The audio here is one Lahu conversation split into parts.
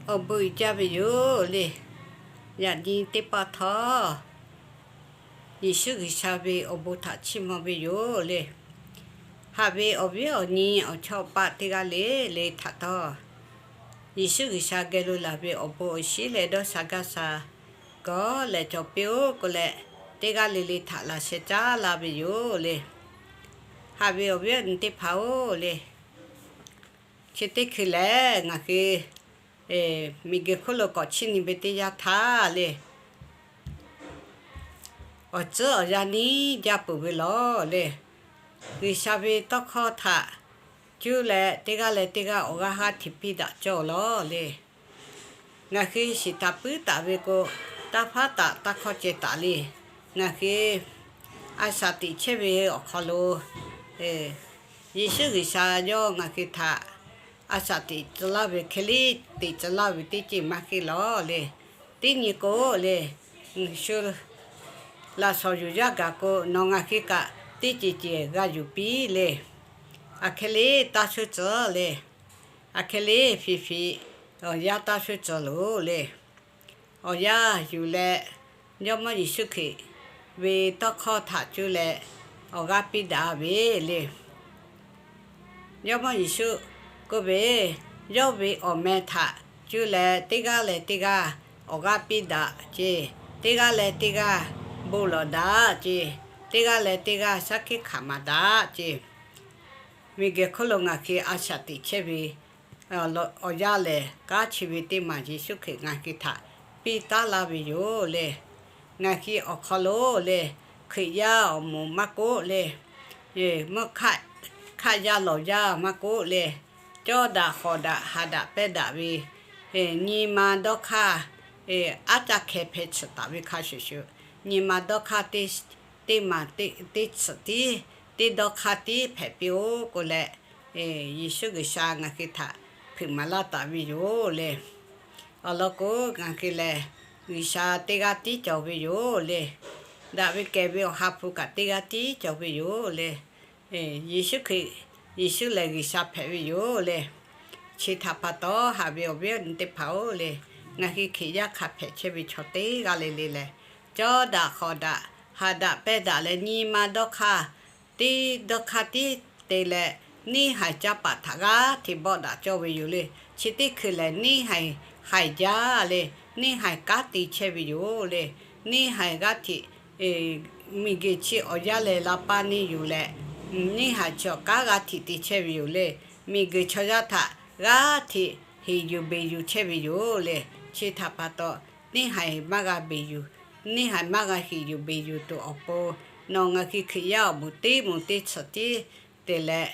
Awˬ bon uiˍ jaˇ ve yoˬ le. Yaꞈ nyi teˇ pawˆ htawˇ, Yeˍsuˆ G'uiˬsha ve awˬ bon htaꞈ chiˇ mvuh ve yoˬ le. Haꞈ ve awˬ viˉ awˬ nyi awˬ chawˇ paˆ teˇ g'aˇ le le htaꞈ htawˇ, Yeˍsuˆ G'uiˬsha geh lo laˬ ve awˬ bon awˬ shinˉ leh dawˇ sha gaˇ sha gawˬ leh cawˬ piˇ-oˆ k'oˆ leh, teˇ g'aˇ le le htaꞈ laꞈ sheh caˉ laˇ ve yoˬ le. Haꞈ ve awˬ viˉ awˬ nyi teˇ hpaˍ-oˬ le, chi teˇ hkui lehˬ ngaˬ hui miˬguiˬ hk'oˆ lo k'awꞈ chiˇ nyi ve teˇ yanˇ htaˇ le, awˬ tcuhˉ awˬ yanˇ niˉ jaˇ peuˬ ve lawˬ le. G'uiˬsha ve tawˇ hkawˇ htaꞈ cuˇ leh teˇ g'aˇ leh teˇ g'aˇ awˬ g'aˇ haˉ htiꞈ piˇ daꞈ cawˇ lawˬ le. Ngaˬ hui shiˍ taˍ puiˉ taˍ ve k'o, taˇ hpaˉ taˍ taˇ hkawˇ ceh taˍ le. Ngaˬ hui a shaꞈ teꞈ chehˇ ve awˬ hk'aw lo, Yeˍsuˆ G'uiˬsha yawˇ ngaˬ hui htaꞈ a shaꞈ teꞈ tcuh laˇ ve hk'e le, teꞈ tcuh laˇ ve teˇ ceuˬ maˇ heˆ lawˬ le. Teˇ nyi k'o le, shu laꞈ shawˍ yuˬ yaˇ gaˬ k'o, nawˬ ngaˬ hui kaꞈ teˇ ceuˬ ceuˬ g'a yuˬ piˇ le. Aˬ hk'e le taˇ shuˉ tcuh le. Aˬ hk'e le fiˍ fiˍ awˬ yanˇ taˇ shuˉ tcuh loˬ le. Awˬ yanˇ yuˬ leh, Jawˇmawˇ Yeˍsuˆ Hkriꞈ ve tawˇ hkawˇ htaꞈ cuˇ leh awˬ g'aˇ piˇ daꞈ ve le. Jawˇmawˇ Yeˍsuˆ k'oˆ ve, yawˇ ve awˬ meh htaꞈ cuˇ leh teˇ g'aˇ leh teˇ g'aˇ awˬ g'aˇ piˇ daꞈ ce, teˇ g'aˇ leh teˇ g'aˇ bon lawˬ daꞈ ce, teˇ g'aˇ leh teˇ g'aˇ shaˉ hkiˆ hkanˍ maˍ daꞈ ce. Miˬguiˬ hk'oˆ lo ngaˬ hui a shaꞈ teꞈ chehˇ ve awˬ yanˇ lehˬ, kanˉ chi ve teˇ maˬ Yeˍsuˆ Hkriꞈ ngaˬ hui htaꞈ piˇ taˉ laˇ ve yoˬ le. Ngaˬ hui awˬ hk'aw lo le, Hkriꞈ yaˇ awˬ moˍ maˇ k'oˆ le, mvuhˇ hk'aˆ yaˇ lawˬ yaˇ maˇ k'oˆ le, cawˇ daꞈ hawˍ daꞈ haꞈ daꞈ pehnˇ daꞈ ve nyi ma dawˇ hk'aˇ aˉ caˇ hkeh hpeh tsuhꞈ taˍ ve hk'a shuˍ shuˍ, nyi ma dawˇ hk'aˇ teˇ maˬ teˇ tsuhꞈ tiˉ, teˇ dawˇ hk'aˇ tiˉ hpehꞈ piˇ-oˆ k'oˆ leh, Yeˍsuˆ G'uiˬsha ngaˬ hui htaꞈ hpeuꞈ maˍ laˇ taˍ ve yoˬ le. Awˬ lawn k'o, ngaˬ hui lehˬ G'uiˬsha teˇ g'aˇ tiˉ cawˬ ve yoˬ le. Daꞈ ve kehˬ ve Awˬ ha hpu kaꞈ teˇ g'aˇ tiˉ cawˬ ve yoˬ le. Yeˍsuˆ Hkriꞈ, Yeˍsuˆ lehˬ G'uiˬsha hpehꞈ ve yoˬ le. Chi htaꞈ pa taw, haꞈ ve awˬ viˉ awˬ nyi teˇ hpaˍ-oˬ le, ngaˬ hui Hkriꞈ yaˇ hk'a hpehꞈ chehˇ ve chaw teˇ g'aˇ le le lehˬ, cawˇ daꞈ hawˍ daꞈ haꞈ daꞈ pehnˇ daꞈ leh nyi ma dawˇ hk'aˇ teˇ dawˇ hk'aˇ tiˉ te leh, neˇ haiˬ caˇ paˍ htaꞈ g'aˇ hteꞈ bawˆ daꞈ cawˇ ve yoˬ le. Chi teˇ hkui lehˬ, neˇ haiˬ haiˬ jaˇ le, neˇ haiˬ kanˉ te chehˇ ve yoˬ le. Neˇ haiˬ g'aˇ hteꞈ miˬguiˬ chi awˬ yanˇ lehˬ la paˇ neˇ yoˬ leh, neˇ haiˬ chi awˬ kanˉ g'aˇ hteꞈ te chehˇ ve yoˬ le. Miˬguiˬ chaw yaˇ htaꞈ g'aˇ hteꞈ heˍ yuˬ beˬ yuˬ chehˇ ve yoˬ le. Chi htaꞈ pa taw, neˇ haiˬ maˇ g'a beˬ yuˬ, neˇ haiˬ maˇ g'a heˍ yuˬ beˬ yuˬ tuˬ awˬ pon, nawˬ ngaˬ hui Hkriꞈ yaˇ awˬ moˍ teˇ moˍ teˇ tsuhꞈ tiˉ te leh,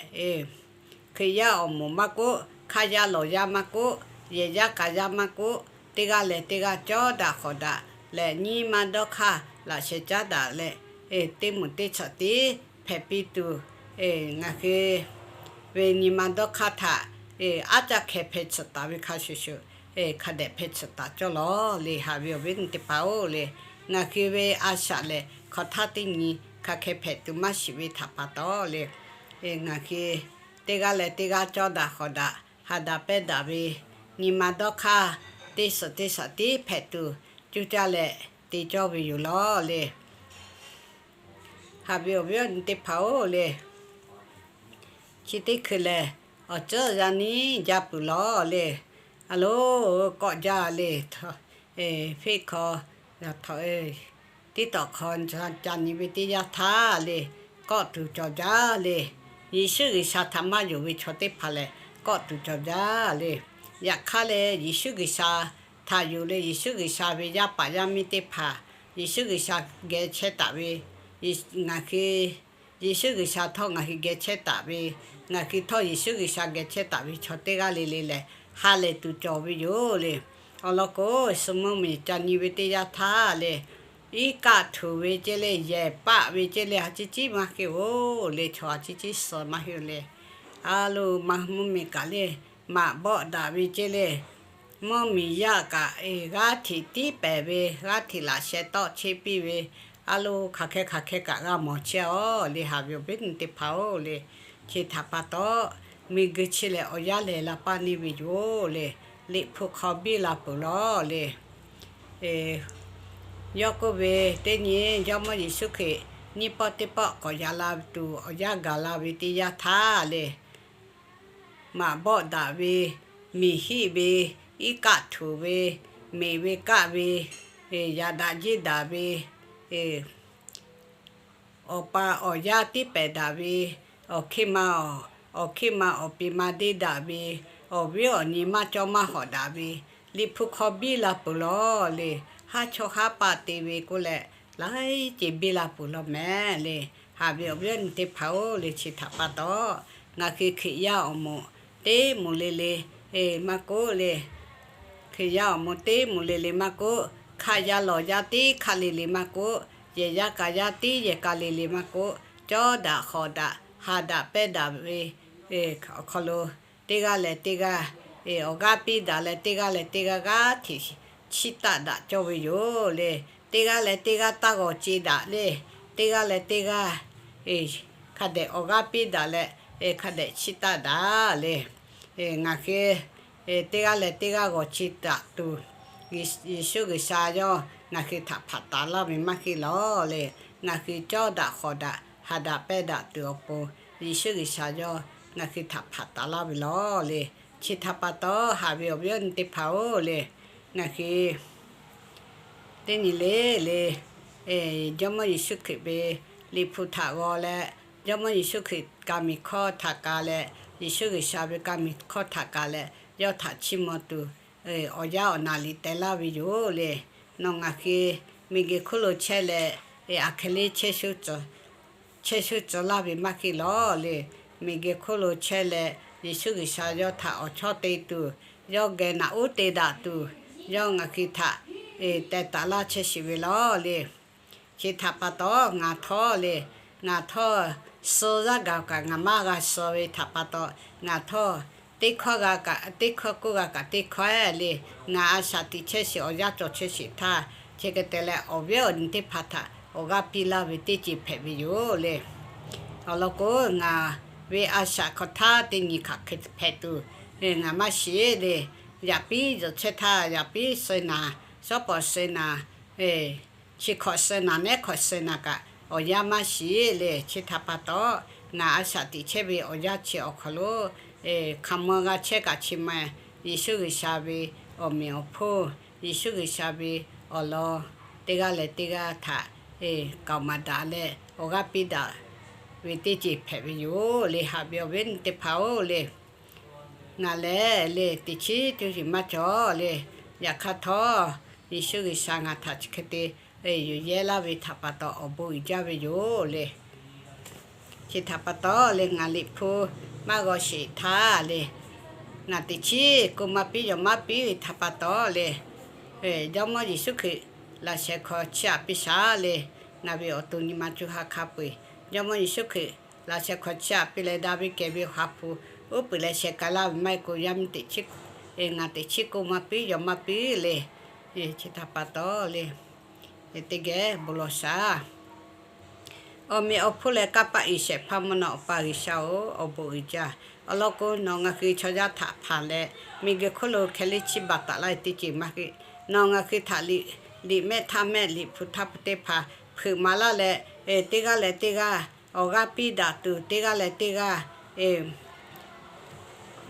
Hkriꞈ yaˇ awˬ moˍ maˇ k'oˆ, hk'aˇ yaˇ lawˬ yaˇ maˇ k'oˆ, yehˬ yaˇ k'a yaˇ maˇ k'oˆ, teˇ g'aˇ leh teˇ g'aˇ cawˇ daꞈ hawˍ daꞈ leh nyi ma dawˇ hk'aˇ laꞈ sheh caˉ daꞈ leh, teˇ moˍ teˇ tsuhꞈ tiˉ hpehꞈ piˇ tuˬ, ngaˬ hui ve nyi ma dawˇ hk'aˇ htaꞈ aˉ caˇ hkeh hpeh tsuhꞈ taˍ ve hk'a shuˍ shuˍ, hk'a dehꞈ hpeh tsuhꞈ taˍ cawˇ lawˬ le. Haꞈ ve awˬ viˉ teˇ hpaˍ-oˬ le, ngaˬ hui ve a shaꞈ lehˬ hk'aˬ htaˇ teˇ nyi hk'a hkeh hpehꞈ tuˬ maˇ shiˍ ve htaꞈ pa taw le, ngaˬ hui teˇ g'aˇ leh teˇ g'aˇ cawˇ daꞈ hawˍ daꞈ haꞈ daꞈ pehnˇ daꞈ ve nyi ma dawˇ hk'aˇ teˇ suhˍ teˇ shaꞈ tiˉ hpehꞈ tuˬ cuˇ caˇ leh te cawˇ ve yoˬ lawˬ le. Haꞈ ve awˬ viˉ awˬ nyi teˇ hpaˍ-oˬ le, chi teˇ hkui lehˬ awˬ tcuhˉ yaˇ niˉ jaˇ peuˬ lawˬ le. A loˬ, kawˆ jaˇ le. Hpeˆ hk'aw, tiˉ tawꞈ hk'aw ca nyi ve teˇ yanˇ htaˇ le, kawˆ tuˬ cawˬ jaˇ le. Yeˍsuˆ G'uiˬsha htaꞈ maˇ yonˍ ve chaw teˇ hpaˍ lehˬ kawˆ tuˬ cawˬ jaˇ le. Yaꞈ hk'aˇ leh Yeˍsuˆ G'uiˬsha htaꞈ yonˍ leh Yeˍsuˆ G'uiˬsha ve yaˇ paˍ yaˇ miˇ teˇ hpaˍ Yeˍsuˆ G'uiˬsha geh chehˇ taˍ ve, ngaˬ hui Yeˍsuˆ G'uiˬsha htawˇ ngaˬ hui geh chehˇ taˍ ve, ngaˬ hui htawˇ Yeˍsuˆ G'uiˬsha geh chehˇ taˍ ve chaw teˇ g'aˇ le le lehˬ, ha lehˬ tuˬ cawˬ ve yoˬ le. Awˬ lawn k'o, suh mvuhˇmiˬ ca nyi ve teˇ yanˇ htaˇ le, iˉ kaˆ htuꞈ ve ceˇ le, yehˬ paˆ ve ceˇ le, a ciˉ ciˉ maˇ heˆ-oˬ le, chaw a ciˉ ciˉ suh maˇ heˆ-oˬ le. A loˬ, mvuhˇmiˬ kaꞈ le, maꞈ bawˆ daꞈ ve ceˇ le, mvuhˇmiˬ yaˇ kaꞈ g'aˇ hteꞈ tiˉ pehˍ ve, g'aˇ hteꞈ laꞈ sheh tawˆ cheˇ piˇ ve, a loˬ, hk'aˬ hk'e hk'aˬ hk'e kaꞈ g'a mawˬ chehˇ-oˬ le. Haꞈ ve awˬ viˉ awˬ nyi teˇ hpaˍ-oˬ le, chi htaꞈ pa taw, miˬguiˬ chi lehˬ awˬ yanˇ lehˬ la paˇ neˇ ve yoˬ le. Liꞈ hpu hk'aw biˇ la peuˬ lawˬ le. Yawˇ k'oˆ ve, Teˇ nyi Jawˇmawˇ Yeˍsuˆ Hkriꞈ nyiˇ pawˆ teˇ pawˆ k'awꞈ yaꞈ la tuˬ awˬ yanˇ gaˬ la ve teˇ yanˇ htaˇ le, maꞈ bawˆ daꞈ ve, miˬ hiˆ ve, iˉ kaˆ htuꞈ ve, meꞈ ve kaˆ ve, yaꞈ daꞈ jeˇ daꞈ ve, awˬ pa awˬ yaˇ tiˉ pehˍ daꞈ ve, awˬ hkiˇ ma, awˬ hkiˇ ma awˬ pi ma deˇ daꞈ ve, awˬ viˉ awˬ nyi maˇ cawˇ maˇ hawꞈ daꞈ ve, Liꞈ hpu hk'aw biˇ la peuˬ lawˬ le. Haˉ chawˇ haˉ paˆ te ve k'oˆ leh, laiˉ ceuˬ biˇ la peuˬ lawˬ mehˍ le. Haꞈ ve awˬ viˉ awˬ nyi teˇ hpaˍ-oˬ le, chi htaꞈ pa taw, ngaˬ hui Hkriꞈ yaˇ awˬ moˍ teˇ moˍ le le maˇ k'oˆ le, Hkriꞈ yaˇ awˬ moˍ teˇ moˍ le le maˇ k'oˆ, hk'aˆ yaˇ lawˬ yaˇ teˇ hk'aˆ le le maˇ k'oˆ, yehˬ yaˇ ka yaˇ teˇ yehˬ ka le le maˇ k'oˆ, cawˇ daꞈ hawˍ daꞈ ha daꞈ pehˇ daꞈ ve awˬ hk'aw lo, teˇ g'aˇ leh teˇ g'aˇ awˬ g'aˇ piˇ daꞈ leh, teˇ g'aˇ leh teˇ g'aˇ g'aˇ hteꞈ chiˇ taˆ daꞈ cawˇ ve yoˬ le. Teˇ g'aˇ leh teˇ g'aˇ taˇ g'awˬ ce daꞈ le. Teˇ g'aˇ leh teˇ g'aˇ hk'a dehꞈ awˬ g'aˇ piˇ daꞈ leh, hk'a dehꞈ chiˇ taˆ daꞈ le. Ngaˬ hui teˇ g'aˇ leh teˇ g'aˇ g'awˬ ce daꞈ tuˬ, Yeˍsuˆ G'uiˬsha yawˇ ngaˬ hui htaꞈ hpanˍ taˍ laˇ ve maˇ heˆ lawˬ le. Ngaˬ hui cawˇ daꞈ hawˍ daꞈ ha daꞈ pehˇ daꞈ tuˬ awˬ pon, Yeˍsuˆ G'uiˬsha yawˇ ngaˬ hui htaꞈ hpanˍ taˍ laˇ ve lawˬ le. Chi htaꞈ pa taw, haꞈ ve awˬ viˉ awˬ nyi teˇ hpaˍ-oˬ le, ngaˬ hui teˇ nyi le le, Jawˇmawˇ Yeˍsuˆ Hkriꞈ ve Liꞈ hpu htaꞈ g'aw leh, Jawˇmawˇ Yeˍsuˆ Hkriꞈ ka miˬ hkawˇ htaꞈ ka leh, Yeˍsuˆ G'uiˬsha ve ka miˬ hkawˇ htaꞈ ka leh, yawˇ htaꞈ chiˇ mvuh tuˬ awˬ yanˇ awˬ naˍ liꞈ teh laˇ ve yoˬ le. Nawˬ ngaˬ hui miˬguiˬ hk'oˆ lo chehˇ leh, aˬ hkeh leˇ chehˇ shuˍ tcuh laˇ ve maˇ heˆ lawˬ le. Miˬguiˬ hk'oˆ lo chehˇ leh, Yeˍsuˆ G'uiˬsha yawˇ htaꞈ awˬ chawˇ te tuˬ, yawˇ geh naꞈ uˉ te daꞈ tuˬ, yawˇ ngaˬ hui htaꞈ teh taˍ laˇ chehˇ sheˍ ve lawˬ le. Chi htaꞈ pa taw, ngaˬ htawˇ le, ngaˬ htawˇ suh yaˇ gaˬ kaꞈ ngaˬ maˇ g'a suh ve htaꞈ pa taw, ngaˬ htawˇ teˇ hkawˇ g'a kaꞈ teˇ hkawˇ k'oˆ g'a kaꞈ teˇ hkawˇ le, ngaˬ a shaꞈ tiꞈ chehˇ sheˍ awˬ yanˇ cawˬ chehˇ sheˍ htaˇ, chi hk'e te leh awˬ viˉ awˬ nyi teˇ hpaˍ htaꞈ awˬ g'aˇ piˇ laˇ ve teˇ ceuˬ hpehꞈ ve yoˬ le. Awˬ lawn k'o, ngaˬ ve a shaꞈ hk'aˬ htaˇ teˇ nyi hk'aˬ hk'e hpehꞈ tuˬ ngaˬ maˇ shiˍ le. Yaꞈ piˉ zuhꞈ chehˇ htaˇ, yaꞈ piˉ suh naˍ, shawˉ pawˍ suh naˍ, chi hk'awꞈ suh naˍ, neˉ hk'awꞈ suh naˍ kaꞈ awˬ yanˇ maˇ shiˍ le. Chi htaꞈ pa taw, ngaˬ a shaꞈ tiꞈ chehˇ ve awˬ yanˇ chi awˬ hk'aw lo, hk'aˬ ma g'a chehˇ kaꞈ chi ma, Yeˍsuˆ G'uiˬsha ve awˬ meꞈ awˬ hponˇ, Yeˍsuˆ G'uiˬsha ve awˬ lawn, teˇ g'aˇ leh teˇ g'aˇ htaꞈ k'aoˍ maˍ daꞈ leh awˬ g'aˇ piˇ daꞈ ve teˇ ceuˬ hpehꞈ ve yoˬ le. Haꞈ ve awˬ viˉ awˬ nyi teˇ hpaˍ-oˬ le, ngaˬ lehˬ le teꞈ chiˉ tuˇ yiˍ maˇ cawˬ le. Yaꞈ hk'aˇ htawˇ, Yeˍsuˆ G'uiˬsha ngaˬ htaꞈ chi hk'e te yuˬ yehˇ laˇ ve htaꞈ pa taw awˬ bon uiˍ jaˇ ve yoˬ le. Chi htaꞈ pa taw le, ngaˬ Liꞈ hpu maˇ g'aw sheˍ htaˇ le, ngaˬ teꞈ chiˉ k'oˆ maˇ piˇ yawˬ maˇ piˇ ve htaꞈ pa taw le, Jawˇmawˇ Yeˍsuˆ Hkriꞈ laꞈ sheh hk'aw chiˇ aꞈ piˇ shaˍ le. Ngaˬ ve awˬ to nyi ma co ha hk'a peu-eˬ, Jawˇmawˇ Yeˍsuˆ Hkriꞈ laꞈ sheh hk'aw chiˇ aꞈ piˇ leh, daꞈ ve kehˬ ve awˬ ha hpu uˉ peunˍ leh sheh k'ai laˇ ve maˇ heˆ k'o, yaˇ miˇ teꞈ chiˉ, ngaˬ teꞈ chiˉ k'oˆ maˇ piˇ yawˬ maˇ piˇ le. Chi htaꞈ pa taw le, teˇ geh bon lawˬ shaˍ. Awˬ meꞈ awˬ hponˇ leh kanˇ paˆ uiˍ shehˍ hpaˇ mvuhˇ naw Awˬ pa G'uiˬsha-oˬ, awˬ bon uiˍ jaˇ. Awˬ lawn k'o, nawˬ ngaˬ hui chaw yaˇ htaꞈ hpanˍ leh, miˬguiˬ hk'oˆ lo hkeh leˇ chiˇ baˬ taˍ laˇ ve teˇ ceuˬ maˇ heˆ. Nawˬ ngaˬ hui htaꞈ liꞈ mehˆ htaˇ mehˆ, Liꞈ hpu htaˇ hpu teˇ hpaˍ hpeuꞈ maˍ laˇ leh, teˇ g'aˇ leh teˇ g'aˇ awˬ g'aˇ piˇ daꞈ tuˬ, teˇ g'aˇ leh teˇ g'aˇ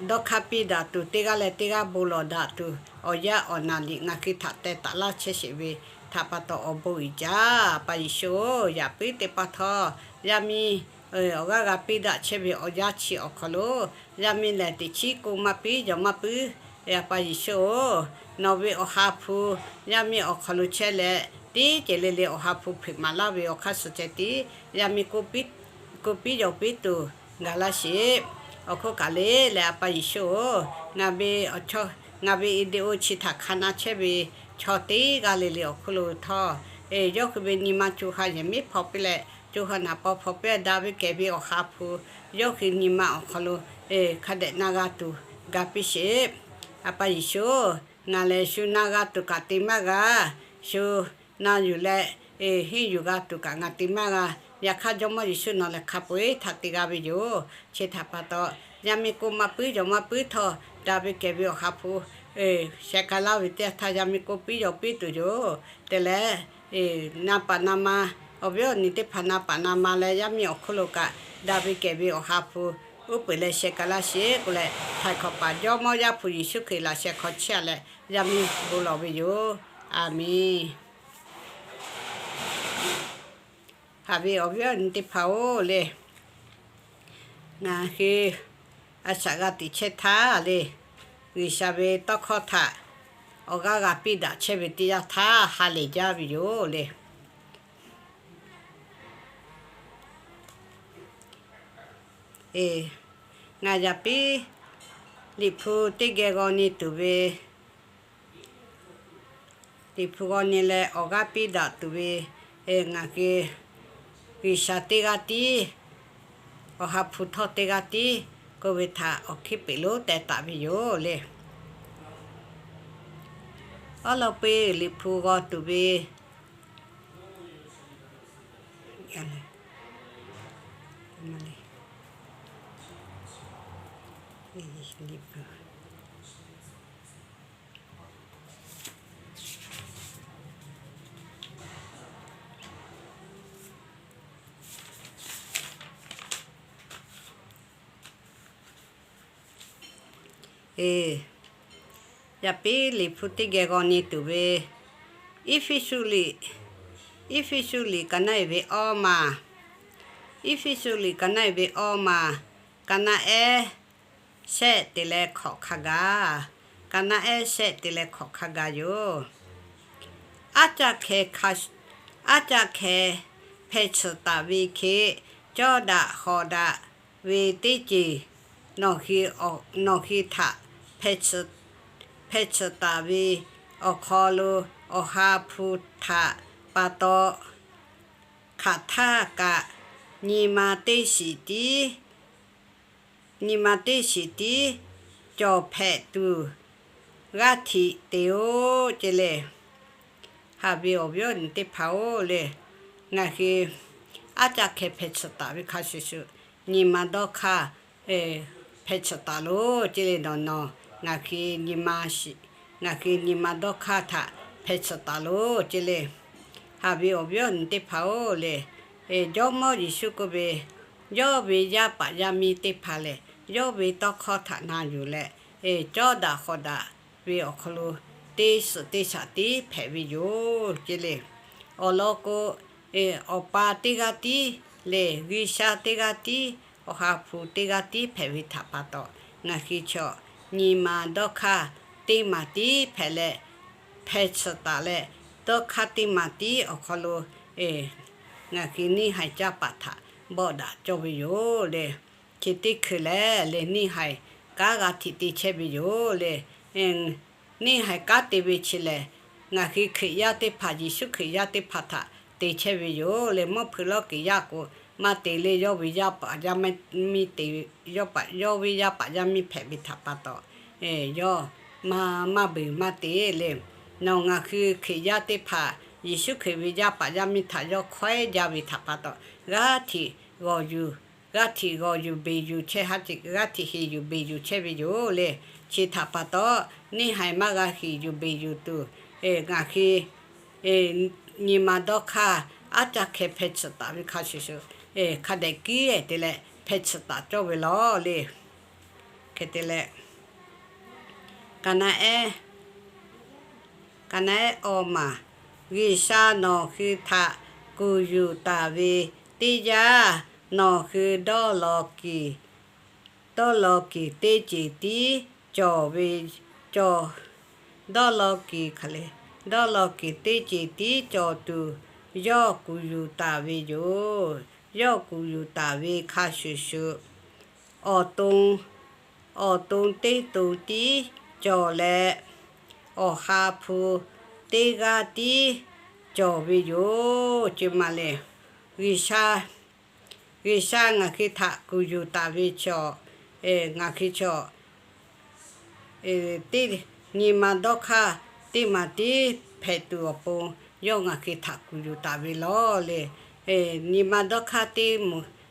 dawˇ hk'aˇ piˇ daꞈ tuˬ, teˇ g'aˇ leh teˇ g'aˇ bon lawˬ daꞈ tuˬ, awˬ yanˇ awˬ naˍ liꞈ ngaˬ hui htaꞈ teh taˍ laˇ chehˇ sheˍ ve htaꞈ pa taw awˬ bon uiˍ jaˇ. Awˬ pa Yeˍsuˆ-oˬ, yaꞈ puiˉ teˇ pawˆ htawˇ, yaˇ miˇ awˬ g'aˇ g'a piˇ daꞈ chehˇ ve awˬ yanˇ chi awˬ hk'aw lo, yaˇ miˇ lehˬ teꞈ chiˉ k'oˆ maˇ piˇ yawˬ maˇ puiˉ. Awˬ pa Yeˍsuˆ-oˬ, nawˬ ve awˬ ha hpu yaˇ miˇ awˬ hk'aw lo chehˇ leh, teˇ ceuˬ le le awˬ ha hpu hpeuꞈ maˍ laˇ ve awˬ hk'aˇ suh ceh tiˉ, yaˇ miˇ k'oˆ piˇ yawˬ piˇ tuˬ gaˬ laˇ sheˍ. Awˬ hk'oˆ kaꞈ le leh, Awˬ pa Yeˍsuˆ-oˬ, ngaˬ ve awˬ chaw, ngaˬ ve video chi htaꞈ hk'a na chehˇ ve chaw teˇ g'aˇ le le awˬ hk'oˆ lo htawˇ, yawˇ hui ve nyi ma co ha yehˬ miˉ hpaw piˇ leh, co ha naˍ paw hpaw piˇ, daꞈ ve kehˬ ve awˬ ha hpu yawˇ hui nyi ma awˬ hk'aw lo hk'a dehꞈ na g'a tuˬ ga piˇ sheˍ. Awˬ pa Yeˍsuˆ, ngaˬ lehˬ shu na g'a tuˬ kaꞈ te maˇ g'a, shu na yuˬ leh henˇ yuˬ g'a tuˬ kaꞈ ngaˬ te maˇ g'a. Yaꞈ hk'aˇ, Jawˇmawˇ Yeˍsuˆ nawˬ lehˬ hk'a peu-eˬ htaꞈ te g'a ve yoˬ. Chi htaꞈ pa taw, yaˇ miˇ k'oˆ maˇ puiˉ yawˬ maˇ puiˉ htawˇ, daꞈ ve kehˬ ve awˬ ha hpu Sheh k'ai laˇ ve teˇ yanˇ htaˇ yaˇ miˇ k'oˆ piˇ yaw piˇ tuˬ yoˬ tehꞈ leh, na paˍ na ma, awˬ viˉ awˬ nyi teˇ hpaˍ na paˍ na ma leh yaˇ miˇ awˬ hk'oˆ lo kaꞈ daꞈ ve kehˬ ve awˬ ha hpu uˉ peunˍ leh sheh k'ai laˇ sheˍ k'oˆ leh, htaiˍ hkawꞈ paˍ Jawˇmawˇ Yaˇ hpu Yeˍsuˆ Hkriꞈ laꞈ sheh hk'aw chehˇ leh yaˇ miˇ bon lawˬ ve yoˬ. A menˬ. Haꞈ ve awˬ viˉ awˬ nyi teˇ hpaˍ-oˬ le, ngaˬ hui a shaꞈ g'a teꞈ chehˇ htaˇ le, G'uiˬsha ve tawˇ hkawˇ htaꞈ awˬ g'aˇ g'a piˇ daꞈ chehˇ ve teˇ yanˇ htaˇ ha lehˬ jaˇ ve yoˬ le. Ngaˬ yaꞈ piˉ Liꞈ hpu teˇ geh g'aw nyi tuˬ ve, Liꞈ hpu g'aw nyi leh awˬ g'aˇ piˇ daꞈ tuˬ ve, ngaˬ hui G'uiˬsha teˇ g'aˇ tiˉ, awˬ ha hpu htawˇ teˇ g'aˇ tiˉ k'oˆ ve htaꞈ awˬ hkiˉ peꞈ lonˉ teh taˍ ve yoˬ le. Awˉ lawˇ peu Liꞈ hpu g'aw tuˬ ve Yaꞈ piˉ Liꞈ hpu teˇ geh g'aw nyi tuˬ ve, Eˇfeˇsuꞈ liꞈ, Eˇfeˇsuꞈ liꞈ ka naˆ-e ve awˇ maˬ, Eˇfeˇsuꞈ liꞈ ka naˆ-e ve awˇ maˬ, ka naˆ ehˉ shehˆ te leh hkawꞈ hk'a gaˬ, ka naˆ ehˉ shehˆ te leh hkawꞈ hk'a gaˬ yoˬ. Aˉ caˇ hkeh, aˉ caˇ hkeh hpeh tsuhꞈ taˍ ve hk'e, cawˇ daꞈ hawˍ daꞈ ve teˇ ceuˬ nawˬ hui htaꞈ hpeh tsuhꞈ taˍ ve awˬ hk'aw lo, awˬ ha hpu htaꞈ pa taw hk'aˬ htaˇ kaꞈ nyi ma teˇ shiˍ tiˉ, nyi ma teˇ shiˍ tiˉ cawˬ hpehꞈ tuˬ g'aˇ htiꞈ te-oˆ ce le. Haꞈ ve awˬ viˉ awˬ nyi teˇ hpaˍ-oˬ le, ngaˬ hui aˉ caˇ hkeh hpeh tsuhꞈ taˍ ve hk'a shuˍ shuˍ, nyi ma dawˇ hk'aˇ hpeh tsuhꞈ taˍ loˬ ce le. Nawˬ nawˬ ngaˬ hui nyi ma shiˍ, ngaˬ hui nyi ma dawˇ hk'aˇ htaꞈ hpeh tsuhꞈ taˍ loˬ ce le. Haꞈ ve awˬ viˉ awˬ nyi teˇ hpaˍ-oˬ le, Jawˇmawˇ Yeˍsuˆ k'oˆ ve, yawˇ ve yaˇ paˍ yaˇ miˇ teˇ hpaˍ lehˬ, yawˇ ve tawˇ hkawˇ htaꞈ na yuˬ leh, cawˇ daꞈ hawˍ daꞈ ve awˬ hk'aw lo teˇ suhˍ teˇ shaꞈ tiˉ hpehꞈ ve yoˬ ce le. Awˬ lawn k'o, Awˬ pa teˇ g'aˇ tiˉ lehˬ, G'uiˬsha teˇ g'aˇ tiˉ, awˬ ha hpu teˇ g'aˇ tiˉ hpehꞈ ve htaꞈ pa taw, ngaˬ hui chaw nyi ma dawˇ hk'aˇ teˇ maˬ tiˉ hpehꞈ leh, hpeh tsuhꞈ taˍ leh, dawˇ hk'aˇ teˇ maˬ tiˉ awˬ hk'aw lo ngaˬ hui neˇ haiˬ caˇ paˍ htaꞈ bawˆ daꞈ cawˇ ve yoˬ le. Chi teˇ hkui lehˬ le, neˇ haiˬ kanˉ g'a htiꞈ te chehˇ ve yoˬ le. Neˇ haiˬ kanˉ te ve chi lehˬ, ngaˬ hui Hkriꞈ yaˇ teˇ hpaˍ, Yeˍsuˆ Hkriꞈ yaˇ teˇ hpaˍ htaꞈ te chehˇ ve yoˬ le. Mvuhˇ hpui lawˇ kiˬ yaˇ k'o, maˇ te le, yawˇ ve yaˇ paˍ yaˇ miˇ te, yawˇ ve yaˇ paˍ yaˇ miˇ hpehꞈ ve htaꞈ pa taw, yawˇ maˇ, maˇ beuˬ maˇ te le. Nawˬ ngaˬ hui Hkriꞈ yaˇ teˇ hpaˍ Yeˍsuˆ Hkriꞈ ve yaˇ paˍ yaˇ miˇ htaꞈ yawˇ hkawehˉ jaˇ ve htaꞈ pa taw, g'aˇ htiꞈ g'awˬ yuˬ, g'aˇ htiꞈ g'awˬ yuˬ beˬ yuˬ chehˇ ha, g'aˇ htiꞈ heˍ yuˬ beˬ yuˬ chehˇ ve yoˬ le. Chi htaꞈ pa taw, neˇ haiˬ maˇ g'a heˍ yuˬ beˬ yuˬ tuˬ, ngaˬ hui nyi ma dawˇ hk'aˇ aˉ caˇ hkeh hpeh tsuhꞈ taˍ ve hk'a shuˍ shuˍ, hk'a dehꞈ kiˉ ehˍ te leh hpeh tsuhꞈ taˍ cawˇ ve lawˬ le. Hk'e te leh, ka naˆ ehˉ, ka naˆ ehˉ awˇ maˬ, G'uiˬsha nawˬ hui htaꞈ kuˬ yuˬ taˍ ve teˇ yanˇ, nawˬ hui dawˇ law kiˬ, dawˇ law kiˬ teˇ ceuˬ tiˉ cawˬ ve, cawˬ, dawˇ law kiˬ hk'aˬ le, dawˇ law kiˬ teˇ ceuˬ tiˉ cawˬ tuˬ yawˇ kuˬ yuˬ taˍ ve yoˬ. Yawˇ kuˬ yuˬ taˍ ve hk'a shuˍ shuˍ, awˬ to, awˬ to teˇ to tiˉ cawˬ leh, awˬ ha hpu teˇ g'aˇ tiˉ cawˬ ve yoˬ ce ma le. G'uiˬsha, G'uiˬsha ngaˬ hui htaꞈ kuˬ yuˬ taˍ ve chaw, ngaˬ hui chaw teˇ, nyi ma dawˇ hk'aˇ teˇ maˬ tiˉ hpehꞈ tuˬ awˬ pon yawˇ ngaˬ hui htaꞈ kuˬ yuˬ taˍ ve lawˬ le. Nyi ma dawˇ hk'aˇ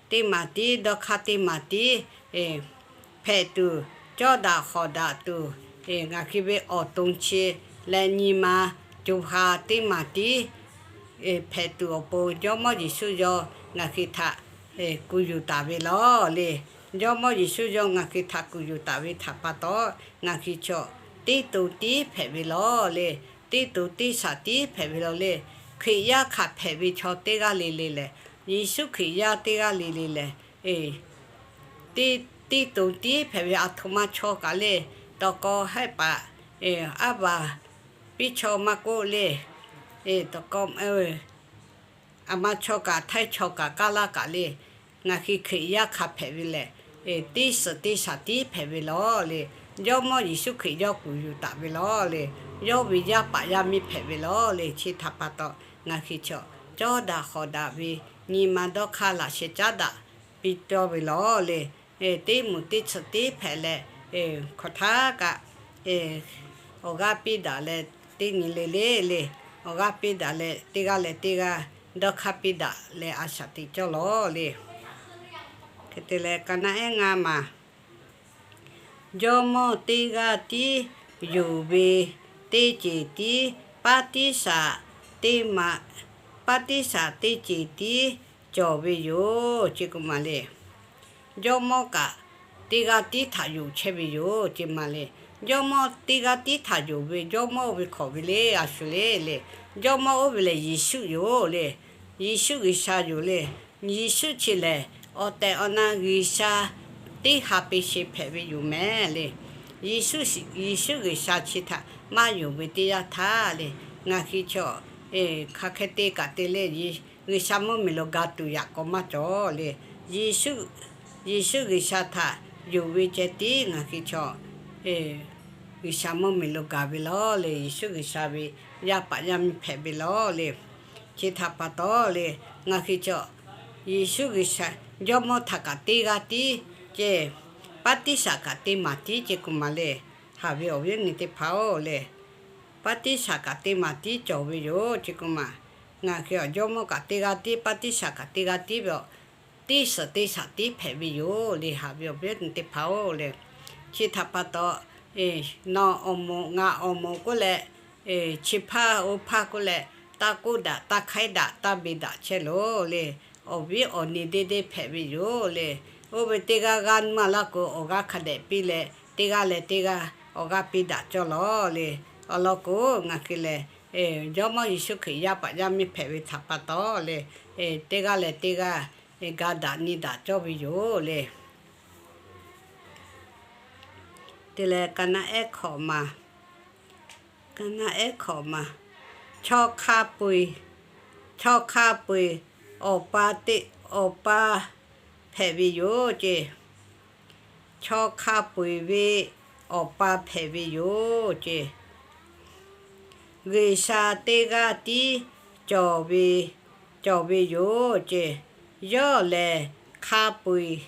teˇ maˬ tiˉ, dawˇ hk'aˇ teˇ maˬ tiˉ hpehꞈ tuˬ, cawˇ daꞈ hawˍ daꞈ tuˬ, ngaˬ hui ve awˬ to chi leh nyi ma co ha teˇ maˬ tiˉ hpehꞈ tuˬ awˬ pon Jawˇmawˇ Yeˍsuˆ yawˇ ngaˬ hui htaꞈ kuˬ yuˬ taˍ ve lawˬ le. Jawˇmawˇ Yeˍsuˆ yawˇ ngaˬ hui htaꞈ kuˬ yuˬ taˍ ve htaꞈ pa taw, ngaˬ hui chaw teˇ to tiˉ hpehꞈ ve lawˬ le. Teˇ to teˇ shaˍ tiˉ hpehꞈ ve lawˬ le. Hkriꞈ yaˇ hk'aˬ hpehꞈ ve chaw teˇ g'aˇ le le lehˬ, Yeˍsuˆ Hkriꞈ yaˇ teˇ g'aˇ le le lehˬ, teˇ to tiˉ hpehꞈ ve aˬ htoꞈ ma chaw kaꞈ le, tawˬ kawˇ hehˉ paˍ, aˉ baˬ piˇ chaw maˇ k'oˆ le, tawˬ kawˇ aˬ ma chaw kaꞈ htaiˇ chaw kaꞈ kaˇ laˇ kaꞈ le, ngaˬ hui Hkriꞈ yaˇ hk'aˬ hpehꞈ ve lehˬ, teˇ suhˍ teˇ shaˍ tiˉ hpehꞈ ve lawˬ le. Jawˇmawˇ Yeˍsuˆ Hkriꞈ yawˇ kuˬ yuˬ taˍ ve lawˬ le. Yawˇ ve yaˇ paˍ yaˇ miˇ hpehꞈ ve lawˬ le. Chi htaꞈ pa taw, ngaˬ hui chaw cawˇ daꞈ hawˍ daꞈ ve nyi ma dawˇ hk'aˇ laꞈ sheh caˉ daꞈ piˇ tawˇ ve lawˬ le. Teˇ moˍ teˇ tsuhꞈ tiˉ hpehꞈ leh, hk'aw htaˇ kaꞈ awˬ g'aˇ piˇ daꞈ leh, teˇ nyi le le le, awˬ g'aˇ piˇ daꞈ leh teˇ g'aˇ leh teˇ g'aˇ dawˇ hk'aˇ piˇ daꞈ leh a shaꞈ teꞈ cawˇ lawˬ le. Hk'e te leh ka naˆ ehˉ ngaˇ maˬ, Jawˇmawˇ teˇ g'aˇ tiˉ yonˍ ve teˇ ceuˬ tiˉ paˉ tiˉ shaꞈ teˇ maˬ, paˉ tiˉ shaꞈ teˇ ceuˬ tiˉ cawˬ ve yoˬ ce k'o maˬ le. Jawˇmawˇ kaꞈ teˇ g'aˇ tiˉ htaꞈ yonˍ chehˇ ve yoˬ ce maˬ le. Jawˇmawˇ teˇ g'aˇ tiˉ htaꞈ yonˍ ve Jawˇmawˇ oˇ ve hk'awꞈ ve le a shu le le. Jawˇmawˇ oˇ ve lehˬ Yeˍsuˆ yoˬ le. Yeˍsuˆ G'uiˬsha yoˬ le. Yeˍsuˆ chi lehˬ awˬ tehˬ awˬ na G'uiˬsha teˇ ha pe sheˍ hpehꞈ ve yoˬ mehˍ le. Yeˍsuˆ G'uiˬsha chi htaꞈ maˇ yonˍ ve teˇ yanˇ htaˇ le, ngaˬ hui chaw hk'aˬ hk'e te kaꞈ te le, G'uiˬsha mvuhˇmiˬ lo ga tuˬ yaꞈ k'aw maˇ cawˬ le. Yeˍsuˆ G'uiˬsha htaꞈ yonˍ ve ceh tiˉ ngaˬ hui chaw G'uiˬsha mvuhˇmiˬ lo gaˬ ve lawˬ le. Yeˍsuˆ G'uiˬsha ve yaˇ paˍ yaˇ miˇ hpehꞈ ve lawˬ le. Chi htaꞈ pa taw le, ngaˬ hui chaw Yeˍsuˆ G'uiˬsha Jawˇmawˇ htaꞈ kaꞈ teˇ g'aˇ tiˉ ce, paˉ tiˉ shaꞈ kaꞈ teˇ maˬ tiˉ ce k'o maˬ le. Haꞈ ve awˬ viˉ awˬ nyi teˇ hpaˍ-oˬ le, paˉ tiˉ shaꞈ kaꞈ teˇ maˬ tiˉ cawˬ ve yoˬ ce k'o maˬ. Ngaˬ hui awˬ Jawˇmawˇ kaꞈ teˇ g'aˇ tiˉ, paˉ tiˉ shaꞈ kaꞈ teˇ g'aˇ tiˉ ve aˬ, teˇ suhˍ teˇ shaꞈ tiˉ hpehꞈ ve yoˬ le. Haꞈ ve awˬ viˉ awˬ nyi teˇ hpaˍ-oˬ le, chi htaꞈ pa taw nawˬ awˬ moˍ ngaˬ awˬ moˍ k'oˆ leh, chi hpaˇ oˇ hpaˇ k'oˆ leh, taˇ k'oˆ daꞈ, taˇ hk'aiˉ daꞈ, taˇ beˬ daꞈ chehˇ loˬ le. Awˬ viˉ awˬ nyi deˇ deˇ hpehꞈ ve yoˬ le. Oˇ ve teˇ g'aˇ g'aˇ maˇ laˇ k'o, awˬ g'aˇ hk'a dehꞈ piˇ leh, teˇ g'aˇ leh teˇ g'aˇ awˬ g'aˇ piˇ daꞈ cawˇ lawˬ le. Awˬ lawn k'o, ngaˬ hui lehˬ Jawˇmawˇ Yeˍsuˆ Hkriꞈ yaˇ paˍ yaˇ miˇ hpehꞈ ve htaꞈ pa taw le, teˇ g'aˇ leh teˇ g'aˇ ga daꞈ nyi daꞈ cawˇ ve yoˬ le. Te leh ka naˆ ehˉ hk'awꞈ maˬ, ka naˆ ehˉ hk'awꞈ maˬ, chaw hk'a peu-eˬ, chaw hk'a peu-eˬ awˬ pa teˇ, awˬ pa hpehꞈ ve yoˬ ce. Chaw hk'a peu-eˬ ve awˬ pa hpehꞈ ve yoˬ ce. G'uiˬsha teˇ g'aˇ tiˉ cawˬ ve, cawˬ ve yoˬ ce. Yawˇ lehˬ hk'a peu-eˬ,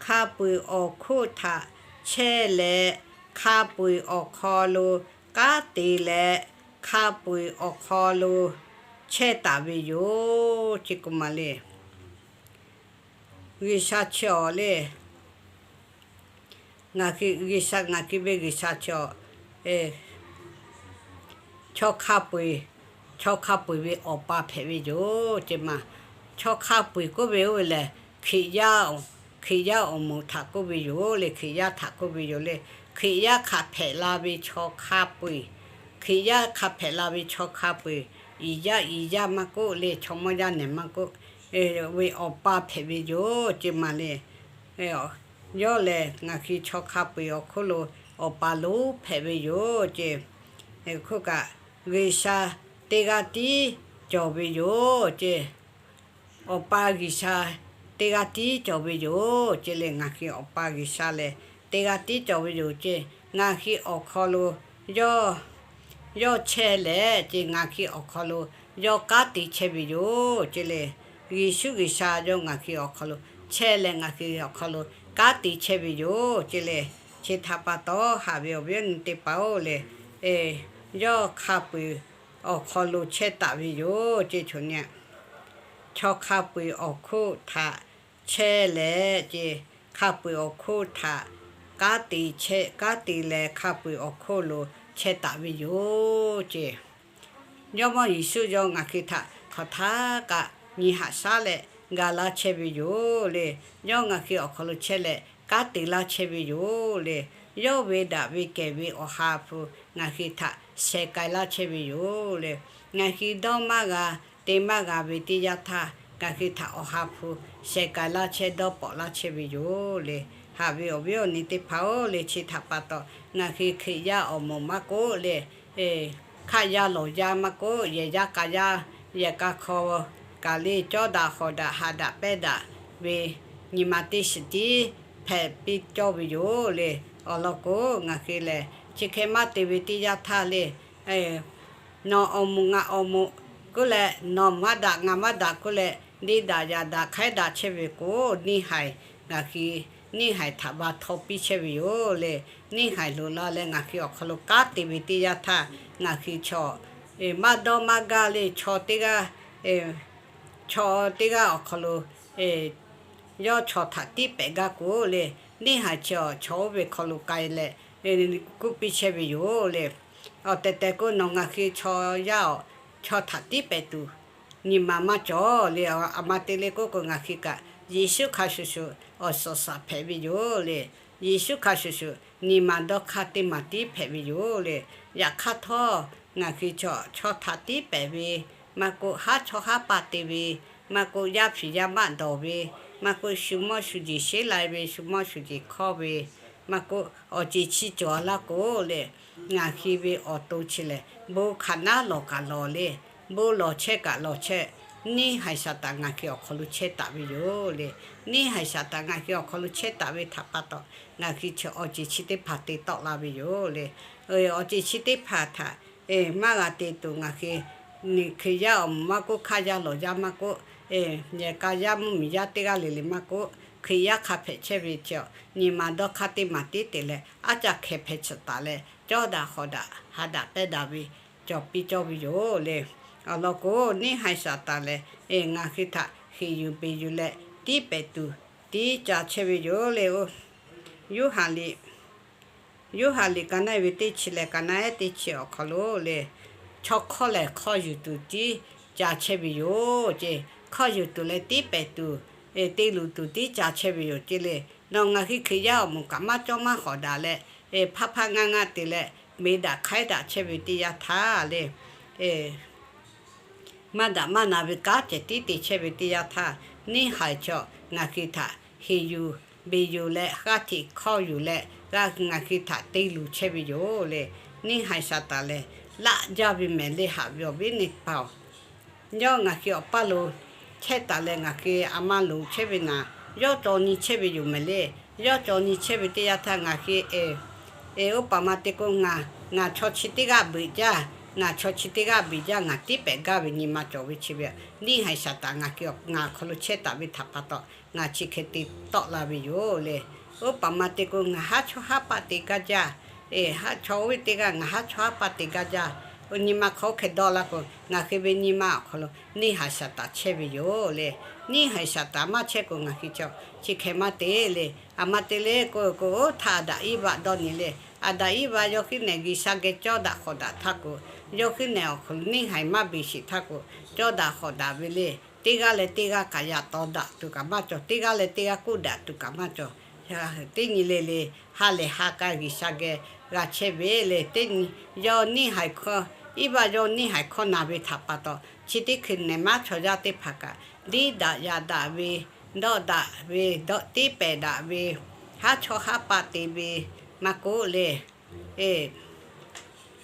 hk'a peu-eˬ awˬ hk'oˆ htaꞈ chehˇ leh, hk'a peu-eˬ awˬ hk'aw lo k'aˉ te leh, hk'a peu-eˬ awˬ hk'aw lo chehˇ taˍ ve yoˬ ce k'o maˬ le. G'uiˬsha chi awˬ le, ngaˬ hui G'uiˬsha, ngaˬ hui ve G'uiˬsha chi awˬ, chaw hk'a peu-eˬ, chaw hk'a peu-eˬ ve awˬ pa hpehꞈ ve yoˬ ce maˬ. Chaw hk'a peu-eˬ k'oˆ ve oˇ ve lehˬ, Hkriꞈ yaˇ, Hkriꞈ yaˇ awˬ moˍ htaꞈ k'oˆ ve yoˬ le, Hkriꞈ yaˇ htaꞈ k'oˆ ve yoˬ le. Hkriꞈ yaˇ hk'aˬ hpehꞈ la ve chaw hk'a peu-eˬ, Hkriꞈ yaˇ hk'aˬ hpehꞈ la ve chaw hk'a peu-eˬ, iˍ yaˇ iˍ yaˇ maˇ k'oˆ le, chaw mawˇ yaˇ nehˬ maˇ k'oˆ, ve awˬ pa hpehꞈ ve yoˬ ce maˬ le. Yawˇ lehˬ ngaˬ hui chaw hk'a peu-eˬ awˬ hk'oˆ lo awˬ pa lonˉ hpehꞈ ve yoˬ ce. Hk'oˆ kaꞈ, G'uiˬsha teˇ g'aˇ tiˉ cawˬ ve yoˬ ce. Awˬ pa G'uiˬsha teˇ g'aˇ tiˉ cawˬ ve yoˬ ce le. Ngaˬ hui awˬ pa G'uiˬsha lehˬ teˇ g'aˇ tiˉ cawˬ ve yoˬ ce. Ngaˬ hui awˬ hk'aw lo yawˇ, yawˇ chehˇ leh ce, ngaˬ hui awˬ hk'aw lo yawˇ kanˉ te chehˇ ve yoˬ ce le. Yeˍsuˆ G'uiˬsha yawˇ ngaˬ hui awˬ hk'aw lo chehˇ leh, ngaˬ hui awˬ hk'aw lo kanˉ te chehˇ ve yoˬ ce le. Chi htaꞈ pa taw, haꞈ ve awˬ viˉ awˬ nyi teˇ hpaˍ-oˬ le, yawˇ hk'a peu-eˬ awˬ hk'aw lo chehˇ taˍ ve yoˬ ce. Chaw hk'a peu-eˬ awˬ hk'oˆ htaꞈ chehˇ leh ce, hk'a peu-eˬ awˬ hk'oˆ htaꞈ kanˉ te chehˇ, kanˉ te leh hk'a peu-eˬ awˬ hk'oˆ lo chehˇ taˍ ve yoˬ ceˇ. Jawˇmawˇ Yeˍsuˆ yawˇ ngaˬ hui htaꞈ hk'aˬ htaˇ kaꞈ nyi haꞈ shaˉ leh ga laˇ chehˇ ve yoˬ le. Yawˇ ngaˬ hui awˬ hk'aw lo chehˇ leh kanˉ te laˇ chehˇ ve yoˬ le. Yawˇ ve daꞈ ve kehˬ ve Awˬ ha hpu ngaˬ hui htaꞈ sheh k'ai laˇ chehˇ ve yoˬ le. Ngaˬ hui dawˇ maˇ g'a, te maˇ g'a ve teˇ yanˇ htaˇ, ngaˬ hui htaꞈ Awˬ ha hpu sheh k'ai laˇ chehˇ, dawˇ pawꞈ laˇ chehˇ ve yoˬ le. Haꞈ ve awˬ viˉ awˬ nyi teˇ hpaˍ-oˬ le, chi htaꞈ pa taw ngaˬ hui Hkriꞈ yaˇ awˬ moˍ maˇ k'oˆ le, hk'aˆ yaˇ lawˬ yaˇ maˇ k'oˆ, yehˬ yaˇ k'a yaˇ, yehˬ k'a hk'aw kaꞈ le, cawˇ daꞈ hawˍ daꞈ haꞈ daꞈ pehnˇ daꞈ ve nyi ma teˇ shiˍ tiˉ hpehꞈ piˇ cawˇ ve yoˬ le. Awˬ lawn k'o, ngaˬ hui lehˬ chi hk'e maˇ te ve teˇ yanˇ htaˇ le, nawˬ awˬ moˍ ngaˬ awˬ moˍ k'oˆ leh, nawˬ maˇ daꞈ ngaˬ maˇ daꞈ k'oˆ leh, deˇ daꞈ yaꞈ daꞈ hk'aiˉ daꞈ chehˇ ve k'o, neˇ haiˬ ngaˬ hui neˇ haiˬ htaꞈ va htaw piˇ chehˇ ve yoˬ le. Neˇ haiˬ loꞈ la leh ngaˬ hui awˬ hk'aw lo kanˉ te ve teˇ yanˇ htaˇ, ngaˬ hui chaw maˇ dawˇ maˇ gaˇ le, chaw teˇ g'aˇ chaw teˇ g'aˇ awˬ hk'aw lo yawˇ chaw htaꞈ tiˉ pehˍ gaˇ k'o le, neˇ haiˬ chi awˬ chaw oˇ ve hk'aw lo k'ai leh kuˇ piˇ chehˇ ve yoˬ le. Awˬ tehˬ tehˬ k'o, nawˬ ngaˬ hui chaw yaˇ awˬ chaw htaꞈ tiˉ pehˍ tuˬ nyi ma maˇ cawˬ le. Aˬ ma te le k'oˆ k'o, ngaˬ hui kaꞈ Yeˍsuˆ hk'a shuˍ shuˍ awˬ suhˍ shaˍ hpehꞈ ve yoˬ le. Yeˍsuˆ hk'a shuˍ shuˍ nyi ma dawˇ hk'aˇ teˇ maˬ tiˉ hpehꞈ ve yoˬ le. Yaꞈ hk'aˇ htawˇ, ngaˬ hui chaw chaw htaꞈ tiˉ pehˍ ve, maˇ k'oˆ haˉ chawˇ haˉ paˆ te ve, maˇ k'oˆ yaˇ hpiˍ yaˇ maˆ dawˬ ve, maˇ k'oˆ shu mawˇ shu jeˬ sheˉ lai ve, shu mawˇ shu jeˬ hkawˇ ve, maˇ k'oˆ awˬ ceˬ chi cawˬ laˇ k'o le, ngaˬ hui ve awˬ to chi lehˬ, bon hk'aˬ naˉ lawˬ kaꞈ lawˬ le, bon lawˬ chehˇ kaꞈ lawˬ chehˇ, neˇ haiˬ Saˍtanˍ ngaˬ hui awˬ hk'aw lo chehˇ taˍ ve yoˬ le. Neˇ haiˬ Saˍtanˍ ngaˬ hui awˬ hk'aw lo chehˇ taˍ ve htaꞈ pa taw, ngaˬ hui chi awˬ ceˬ chi teˇ hpaˍ te tawˆ la ve yoˬ le. Awˬ ceˬ chi teˇ hpaˍ htaꞈ maˇ g'a te tuˬ ngaˬ hui, Hkriꞈ yaˇ awˬ moˍ maˇ k'oˆ, hk'aˆ yaˇ lawˬ yaˇ maˇ k'oˆ, yehˬ k'a yaˇ mvuhˇ miˬ yaˇ teˇ g'aˇ le le maˇ k'oˆ, Hkriꞈ yaˇ hk'a hpehꞈ chehˇ ve chi awˬ nyi ma dawˇ hk'aˇ teˇ maˬ tiˉ te leh, aˉ caˇ hkeh hpeh tsuhꞈ taˍ leh, cawˇ daꞈ hawˍ daꞈ haꞈ daꞈ pehnˇ daꞈ ve cawˬ piˇ cawˇ ve yoˬ le. Awˬ lawn k'o, neˇ haiˬ Saˍtanˍ lehˬ ngaˬ hui htaꞈ heˍ yuˬ beˬ yuˬ leh tiˉ pehˍ tuˬ tiˉ ca chehˇ ve yoˬ le. Yoˇhanˬ liꞈ, Yoˇhanˬ liꞈ ka naˉ ve teˇ chi leh ka naˉ ehˉ teˇ chi awˬ hk'aw lo le, chaw hk'awˇ lehˬ hk'awˇ yuˬ tuˬ tiˉ ca chehˇ ve yoˬ ceˇ. Hk'awˇ yuˬ tuˬ leh tiˉ pehˍ tuˬ, te luˬ tuˬ tiˉ ca chehˇ ve yoˬ ceˇ le. Nawˬ ngaˬ hui Hkriꞈ yaˇ awˬ moˍ kaꞈ maˇ cawˇ maˇ hawˍ daꞈ leh, hpaˇ hpaˇ ngaˇ ngaˇ te leh, meˍ daꞈ hk'aiˉ daꞈ chehˇ ve teˇ yanˇ htaˇ le, maˇ daꞈ maˇ na ve kanˉ cehˬ tiˉ te chehˇ ve teˇ yanˇ htaˇ, neˇ haiˬ chaw ngaˬ hui htaꞈ heˍ yuˬ beˬ yuˬ leh, g'aˇ hteꞈ hk'awˇ yuˬ leh, g'a ngaˬ hui htaꞈ te luˬ chehˇ ve yoˬ le. Neˇ haiˬ Saˍtanˍ lehˬ laꞈ jaˇ ve mehˍ le, haꞈ ve awˬ viˉ awˬ nyi teˇ hpaˍ-oˬ. Yawˇ ngaˬ hui awˬ paˇ lo chehˇ taˍ leh, ngaˬ hui aˬ ma loˍ chehˇ ve naˍ, yawˇ caw nyi chehˇ ve yoˬ mehˍ le. Yawˇ caw nyi chehˇ ve teˇ yanˇ htaˇ ngaˬ hui, e, oˇ paˍ ma te k'o, ngaˬ, ngaˬ chaw chi teˇ g'aˇ beꞈ jaˇ, ngaˬ chaw chi teˇ g'aˇ beꞈ jaˇ, ngaˬ tiˉ pehˍ gaˇ ve nyi ma cawˬ ve chi ve, neˇ haiˬ Saˍtanˍ ngaˬ hui ngaˬ awˬ hk'aw lo chehˇ taˍ ve htaꞈ pa taw, ngaˬ chi hk'e te tawˆ la ve yoˬ le. Oˇ paˍ ma te k'o, ngaˬ haˉ chawˇ haˉ paˆ te gaˇ jaˇ, e, haˉ chaw oˇ ve teˇ g'aˇ ngaˬ haˉ chawˇ haˉ paˆ te gaˇ jaˇ. Oˇ nyi ma hk'aw oˇ hk'e dawˇ la k'o, ngaˬ hui ve nyi ma awˬ hk'aw lo neˇ haiˬ Saˍtanˍ chehˇ ve yoˬ le. Neˇ haiˬ Saˍtanˍ maˇ chehˇ k'o, ngaˬ hui chaw chi hk'e maˇ te le. Aˬ ma te le k'o, k'o oˇ htaˇ Aˍdanˍ Iˉvaˆ dawˇ nyi le. Aˍdanˍ Iˉvaˆ yawˇ huiˉ nehˬ G'uiˬsha geh cawˇ daꞈ hawˍ daꞈ htaˇ k'o, yawˇ huiˉ nehˬ awˬ hk'aw lo neˇ haiˬ maˇ beˬ sheˍ htaˇ k'o, cawˇ daꞈ hawˍ daꞈ ve le. Teˇ g'aˇ leh teˇ g'aˇ kaꞈ yaꞈ taw daꞈ tuˬ kaꞈ maˇ cawˬ, teˇ g'aˇ leh teˇ g'aˇ k'oˆ daꞈ tuˬ kaꞈ maˇ cawˬ. Teˇ nyi le le, ha lehˬ ha k'a G'uiˬsha geh g'a chehˇ ve le. Teˇ nyi, yawˇ neˇ haiˬ hkawˇ, Iˉvaˆ yawˇ neˇ haiˬ hkawˇ na ve htaꞈ pa taw, chi teˇ hkui nehˬ maˉ chaw yaˇ teˇ hpaˍ kaꞈ, deˇ daꞈ yaꞈ daꞈ ve, dawˆ daꞈ ve, dawˆ tiˉ pehˍ daꞈ ve, haˉ chawˇ haˉ paˆ te ve, maˇ k'oˆ le, e,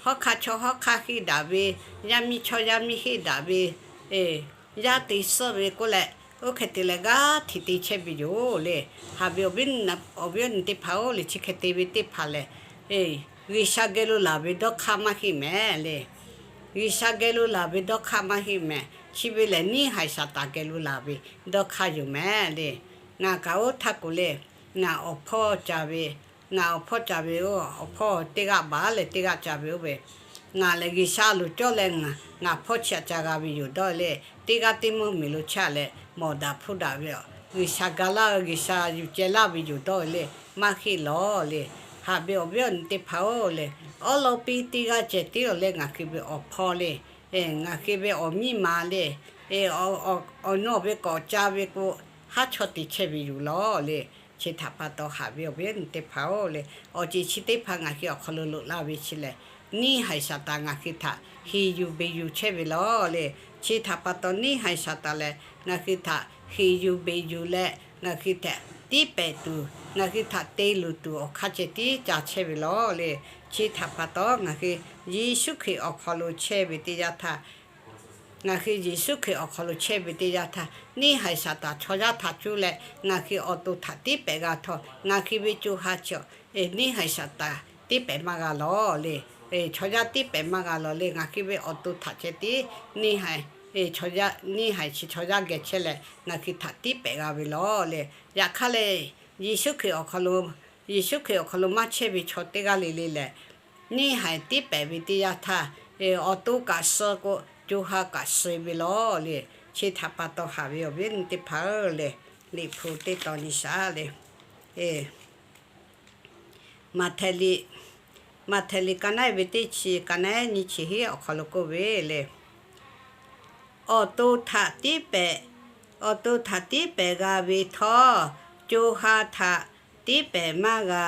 hawˉ hk'aˇ chaw hawˉ hk'aˇ henˇ daꞈ ve, yaˇ miˇ chaw yaˇ miˇ henˇ daꞈ ve, e, yaˇ te suhˉ ve k'oˆ leh, oˇ hk'e te leh g'aˇ hteꞈ te chehˇ ve yoˬ le. Haꞈ ve awˬ viˉ awˬ nyi teˇ hpaˍ-oˬ le, chi hk'e te ve teˇ hpaˍ lehˬ, e, G'uiˬsha geh lo laˬ ve dawˇ hk'aˇ maˇ heˆ mehˍ le. G'uiˬsha geh lo laˬ ve dawˇ hk'aˇ maˇ heˆ mehˍ. Chi ve lehˬ neˇ haiˬ Saˍtanˍ geh lo laˬ ve dawˇ hk'aˇ yoˬ mehˍ le. Ngaˬ kaꞈ oˇ htaˇ k'o le, ngaˬ awˬ hpawˇ ca ve, ngaˬ awˬ hpawˇ ca ve oˇ, awˬ hpawˇ teˇ g'aˇ baˬ leh teˇ g'aˇ ca ve oˇ ve, ngaˬ lehˬ G'uiˬsha loˍ cawˇ leh ngaˬ, ngaˬ hpawˇ chi htaꞈ ca g'a ve yoˬ dawˇ le. Teˇ g'aˇ teˇ mvuhˇ miˬ lo chaˇ leh mawˬ daꞈ hpuˇ daꞈ ve, G'uiˬsha ga laˇ, G'uiˬsha yuˬ ceh laˇ ve yoˬ dawˇ le. maˇ heˆ lawˬ le. Haꞈ ve awˬ viˉ awˬ nyi teˇ hpaˍ-oˬ le, awˉ lawˉ piˇ teˇ g'aˇ ceh tiˉ lawˬ leh ngaˬ hui ve awˬ hpawˇ le, ngaˬ hui ve awˬ miˇ ma le, awˬ nawˬ ve k'awꞈ ca ve k'o, haˉ chawˇ te chehˇ ve yoˬ lawˬ le. Chi htaꞈ pa taw haꞈ ve awˬ viˉ awˬ nyi teˇ hpaˍ-oˬ le, awˬ ceˬ chi teˇ hpaˍ ngaˬ hui awˬ hk'aw lo loꞈ laˇ ve chi lehˬ, neˇ haiˬ Saˍtanˍ ngaˬ hui htaꞈ heˍ yuˬ beˬ yuˬ chehˇ ve lawˬ le. Chi htaꞈ pa taw neˇ haiˬ Saˍtanˍ lehˬ ngaˬ hui htaꞈ heˍ yuˬ beˬ yuˬ leh ngaˬ hui htaꞈ tiˉ pehˍ tuˬ, ngaˬ hui htaꞈ te luˬ tuˬ awˬ hk'aˇ ceh tiˉ ca chehˇ ve lawˬ le. Chi htaꞈ pa taw ngaˬ hui Yeˍsuˆ Hkriꞈ awˬ hk'aw lo chehˇ ve teˇ yanˇ htaˇ, ngaˬ hui Yeˍsuˆ Hkriꞈ awˬ hk'aw lo chehˇ ve teˇ yanˇ htaˇ, neˇ haiˬ Saˍtanˍ chaw yaˇ htaꞈ cuˇ leh ngaˬ hui awˬ to htaꞈ tiˉ pehˍ g'a htawˇ, ngaˬ hui ve co ha chi neˇ haiˬ Saˍtanˍ tiˉ pehˍ maˇ g'a lawˬ le. Chaw yaˇ tiˉ pehˍ maˇ g'a lawˬ le. Ngaˬ hui ve awˬ to htaꞈ ceh tiˉ neˇ haiˬ, neˇ haiˬ chi chaw yaˇ geh chehˇ leh ngaˬ hui htaꞈ tiˉ pehˍ g'a ve lawˬ le. Yaꞈ hk'aˇ le, Yeˍsuˆ Hkriꞈ awˬ hk'aw lo, Yeˍsuˆ Hkriꞈ awˬ hk'aw lo maˇ chehˇ ve chaw teˇ g'aˇ le le lehˬ, neˇ haiˬ tiˉ pehˍ ve teˇ yanˇ htaˇ, awˬ to kaꞈ suh k'o, co ha kaꞈ suh ve lawˬ le. Chi htaꞈ pa taw haꞈ ve awˬ viˉ awˬ nyi teˇ hpaˍ-oˬ le, Liꞈ hpu teˇ tawn nyi shaˍ le. Maꞈhtehˍ liꞈ, Maꞈhtehˍ liꞈ ka naˉ ve teˇ chi, ka naˉ nyi chi hiˉ awˬ hk'aw lo k'oˆ ve le, awˬ to htaꞈ tiˉ pehˍ, awˬ to htaꞈ tiˉ pehˍ g'a ve htawˇ, co ha htaꞈ tiˉ pehˍ maˇ g'a,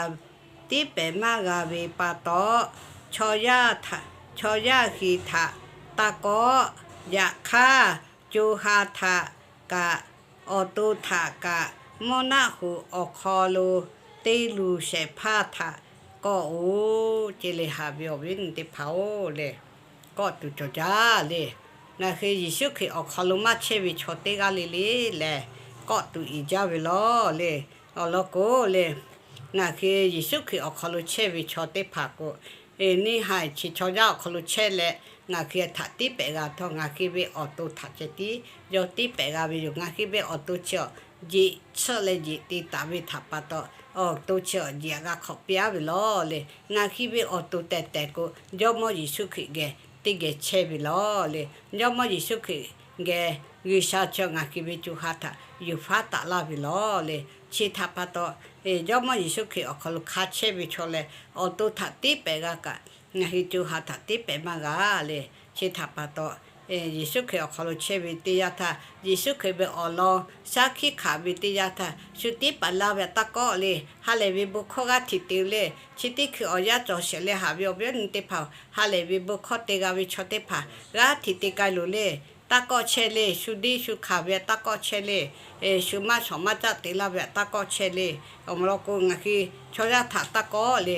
tiˉ pehˍ maˇ g'a ve pa taw, chaw yaˇ htaꞈ, chaw yaˇ hui htaꞈ taˇ kawˆ. Yaꞈ hk'aˇ, co ha htaꞈ kaꞈ, awˬ to htaꞈ kaꞈ, mvuhˇ naˆ hoꞈ awˬ hk'aw lo te luˬ shehˍ hpaˇ htaꞈ kawˆ-oˬ ce le. Haꞈ ve awˬ viˉ awˬ nyi teˇ hpaˍ-oˬ le, kawˆ tuˬ cawˬ jaˇ le. Ngaˬ hui Yeˍsuˆ Hkriꞈ awˬ hk'aw lo maˇ chehˇ ve chaw teˇ g'aˇ le le lehˬ, kawˆ tuˬ iˍ jaˇ ve lawˬ le. Awˬ lawn k'o le, ngaˬ hui Yeˍsuˆ Hkriꞈ awˬ hk'aw lo chehˇ ve chaw teˇ hpaˍ k'o, neˇ haiˬ chi chaw yaˇ awˬ hk'aw lo chehˇ leh, ngaˬ hui htaꞈ tiˉ pehˍ g'a htawˇ, ngaˬ hui ve awˬ to htaꞈ ceh tiˉ yawˇ tiˉ pehˍ g'a ve yoˬ. Ngaˬ hui ve awˬ to chi awˬ jeꞈ tsuhˆ leh jeꞈ te taˍ ve htaꞈ pa taw, awˬ to chi awˬ jeꞈ g'a hk'awꞈ piˇ-aˉ ve lawˬ le. Ngaˬ hui ve awˬ to tehˬ tehˬ k'o, Jawˇmawˇ Yeˍsuˆ Hkriꞈ geh teˇ geh chehˇ ve lawˬ le. Jawˇmawˇ Yeˍsuˆ Hkriꞈ geh G'uiˬsha chi ngaˬ hui ve co ha htaꞈ yuˬ faˉ taˍ laˇ ve lawˬ le. Chi htaꞈ pa taw, Jawˇmawˇ Yeˍsuˆ Hkriꞈ awˬ hk'aw lo hk'a chehˇ ve chaw lehˬ, awˬ to htaꞈ tiˉ pehˍ g'a kaꞈ, ngaˬ hui co ha htaꞈ tiˉ pehˍ maˇ g'a le. Chi htaꞈ pa taw, Yeˍsuˆ Hkriꞈ awˬ hk'aw lo chehˇ ve teˇ yanˇ htaˇ, Yeˍsuˆ Hkriꞈ ve awˬ lawn shaˉ hkiˆ hkanˍ ve teˇ yanˇ htaˇ, shu tiˉ paˍ laˇ ve taˇ kawˆ le. Ha lehˬ ve bon hkawˇ g'aˇ hteꞈ te le. Chi teˇ hkui awˬ yanˇ cawˬ shehˍ leh haꞈ ve awˬ viˉ awˬ nyi teˇ hpaˍ-oˬ, ha lehˬ ve bon hkawˇ te g'a ve chaw teˇ hpaˍ g'aˇ hteꞈ te k'ai loˬ le. Taˇ kawˆ chehˇ le. Shu deˇ shu hkanˍ ve taˇ kawˆ chehˇ le. Shu maˇ shawˍ maˇ caˆ te laˇ ve taˇ kawˆ chehˇ le. Awˬ lawn k'o, ngaˬ hui chaw yaˇ htaꞈ taˇ kawˆ le.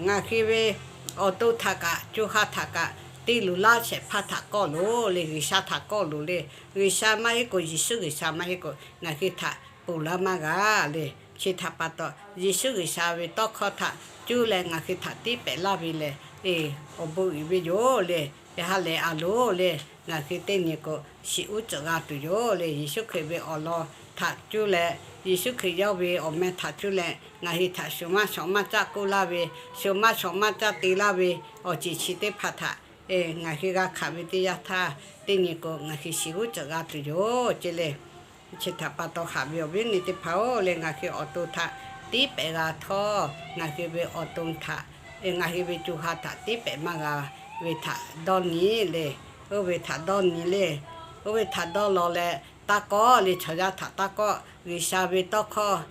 Ngaˬ hui ve awˬ to htaꞈ kaꞈ, co ha htaꞈ kaꞈ, te luˬ laˇ shehˍ hpaˇ htaꞈ kawˆ loˬ le. G'uiˬsha htaꞈ kawˆ loˬ le. G'uiˬsha maˇ heˆ k'o, Yeˍsuˆ G'uiˬsha maˇ heˆ k'o, ngaˬ hui htaꞈ ponˬ laˇ maˇ g'a le. Chi htaꞈ pa taw, Yeˍsuˆ G'uiˬsha ve tawˇ hkawˇ htaꞈ cuˇ leh ngaˬ hui htaꞈ tiˉ pehˍ laˇ ve lehˬ, awˬ bon uiˍ ve yoˬ le. Ha lehˬ a loˬ le. Ngaˬ hui teˇ nyi k'o, shiˍ uˉ tcuhꞈ g'a tuˬ yoˬ le. Yeˍsuˆ Hkriꞈ ve awˬ lawn htaꞈ cuˇ leh, Yeˍsuˆ Hkriꞈ yawˇ ve awˬ meh htaꞈ cuˇ leh, ngaˬ hui htaꞈ shu maˇ shawˍ maˇ caˆ k'oˆ laˇ ve, shu maˇ shawˍ maˇ caˆ te laˇ ve awˬ ceˬ chi teˇ hpaˍ htaꞈ ngaˬ hui g'a hkanˍ ve teˇ yanˇ htaˇ, teˇ nyi k'o ngaˬ hui shiˍ uˉ tcuhꞈ g'a tuˬ yoˬ ce le. Chi htaꞈ pa taw haꞈ ve awˬ viˉ awˬ nyi teˇ hpaˍ-oˬ le, ngaˬ hui awˬ to htaꞈ tiˉ pehˍ g'a htawˇ, ngaˬ hui ve awˬ to htaꞈ, ngaˬ hui ve co ha htaꞈ tiˉ pehˍ maˇ g'a ve htaꞈ dawˇ nyi le. Oˇ ve htaꞈ dawˇ nyi le. Oˇ ve htaꞈ dawˇ law leh taˇ kawˆ le. Chaw yaˇ htaꞈ taˇ kawˆ. G'uiˬsha ve tawˇ hkawˇ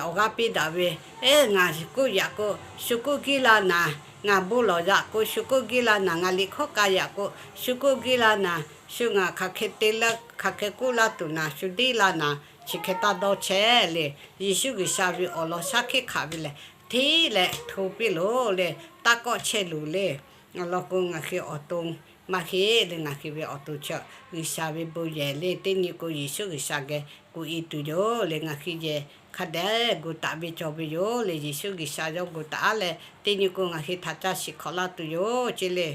awˬ g'aˇ piˇ daꞈ ve, Eˬ, ngaˬ kuˇ yaꞈ k'o shu kuˇ giˇ la naˍ, ngaˬ bon lawˬ yaꞈ k'o shu kuˇ giˇ la naˍ, ngaˬ liꞈ hkawˇ k'a yaꞈ k'o shu kuˇ giˇ la naˍ, shu ngaˬ hk'aˬ hk'e te laˇ, hk'aˬ hk'e k'oˆ laˇ tuˬ naˍ, shu deˇ la naˍ, chi hk'e taˇ dawˇ chehˇ le. Yeˍsuˆ G'uiˬsha ve awˬ lawn shaˉ hkiˆ hkanˍ ve lehˬ, hteˇ leh hto piˇ loˬ le. Taˇ kawˆ chehˇ loˬ le. Awˬ lawn k'o, ngaˬ hui awˬ to maˇ heˆ le. Ngaˬ hui ve awˬ to chi G'uiˬsha ve bon yehˬ le. Teˇ nyi k'o, Yeˍsuˆ G'uiˬsha geh kuˬ i tuˬ yoˬ le. Ngaˬ hui yehˬ hk'a dehꞈ gu taˍ ve cawˬ ve yoˬ le. Yeˍsuˆ G'uiˬsha yawˇ gu taˍ-aˉ leh, teˇ nyi k'o ngaˬ hui htaꞈ ca shiˍ hk'awꞈ laˇ tuˬ yoˬ ce le.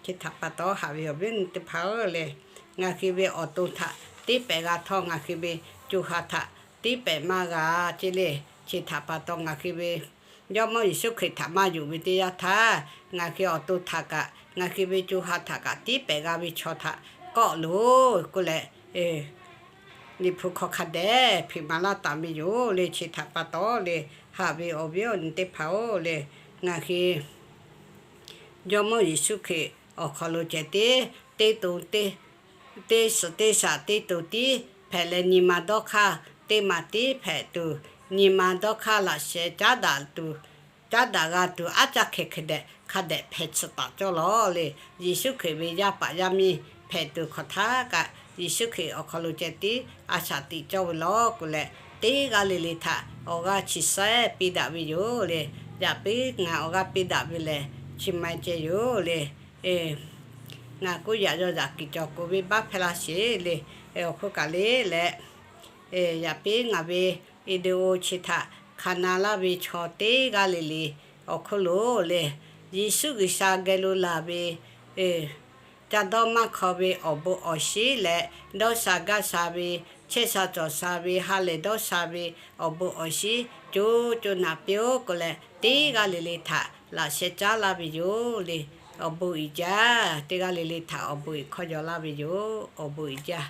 Chi htaꞈ pa taw haꞈ ve awˬ viˉ awˬ nyi teˇ hpaˍ-oˬ le, ngaˬ hui ve awˬ to htaꞈ tiˉ pehˍ g'a htawˇ, ngaˬ hui ve co ha htaꞈ tiˉ pehˍ maˇ g'a ce le. Chi htaꞈ pa taw ngaˬ hui ve Jawˇmawˇ Yeˍsuˆ Hkriꞈ htaꞈ maˇ yonˍ ve teˇ yanˇ htaˇ, ngaˬ hui awˬ to htaꞈ kaꞈ, ngaˬ hui ve co ha htaꞈ kaꞈ tiˉ pehˍ g'a ve chaw htaꞈ kawˆ loˬ k'oˆ leh, Liꞈ hpu hk'aw hk'a dehꞈ hpeꞈ maˍ laˇ taˍ ve yoˬ le. Chi htaꞈ pa taw le, haꞈ ve awˬ viˉ awˬ nyi teˇ hpaˍ-oˬ le, ngaˬ hui Jawˇmawˇ Yeˍsuˆ Hkriꞈ awˬ hk'aw lo ceh tiˉ teˇ to teˇ suhˍ teˇ shaꞈ teˇ to tiˉ hpehꞈ leh, nyi ma dawˇ hk'aˇ teˇ maˬ tiˉ hpehꞈ tuˬ, nyi ma dawˇ hk'aˇ laꞈ sheh caˉ daꞈ tuˬ, caˉ daꞈ g'a tuˬ, aˉ caˇ hkeh hkeh dehꞈ hk'a dehꞈ hpehꞈ tsuhꞈ taˍ cawˇ lawˬ le. Yeˍsuˆ Hkriꞈ ve yaˇ paˍ yaˇ miˇ hpehꞈ tuˬ hk'awꞈ htaˇ kaꞈ, Yeˍsuˆ Hkriꞈ awˬ hk'aw lo ceh tiˉ a shaꞈ tiꞈ cawˇ ve lawˬ k'oˆ leh, teˇ g'aˇ le le htaꞈ awˬ g'aˇ chi saiˉ piˇ daꞈ ve yoˬ le. Yaꞈ piˉ ngaˬ awˬ g'aˇ piˇ daꞈ ve lehˬ, chi ma ceh yoˬ le. Ngaˬ kuˉ yaꞈ yaw yaꞈ kiˍ cawˬ k'oˍ ve baˆ hpehˇ laˇ sheˍ le. Awˬ hk'oˆ kaꞈ le leh, yaꞈ piˉ ngaˬ ve video chi htaꞈ hk'a na laˇ ve chaw teˇ g'aˇ le le awˬ hk'oˆ lo le, Yeˍsuˆ G'uiˬsha geh lo laˬ ve ca dawˇ maˇ hk'aw ve awˬ bon awˬ shinˉ leh, dawˇ sha gaˇ sha ve, chehˇ sha cawˬ sha ve, ha lehˬ dawˇ sha ve awˬ bon awˬ shinˉ co co naꞈ piˇ-oˆ k'oˆ leh, teˇ g'aˇ le le htaꞈ laꞈ sheh caˉ laˇ ve yoˬ le. Awˬ bon uiˍ jaˇ. Teˇ g'aˇ le le htaꞈ awˬ bon uiˍ hkawˇ yaw laˇ ve yoˬ. Awˬ bon uiˍ jaˇ.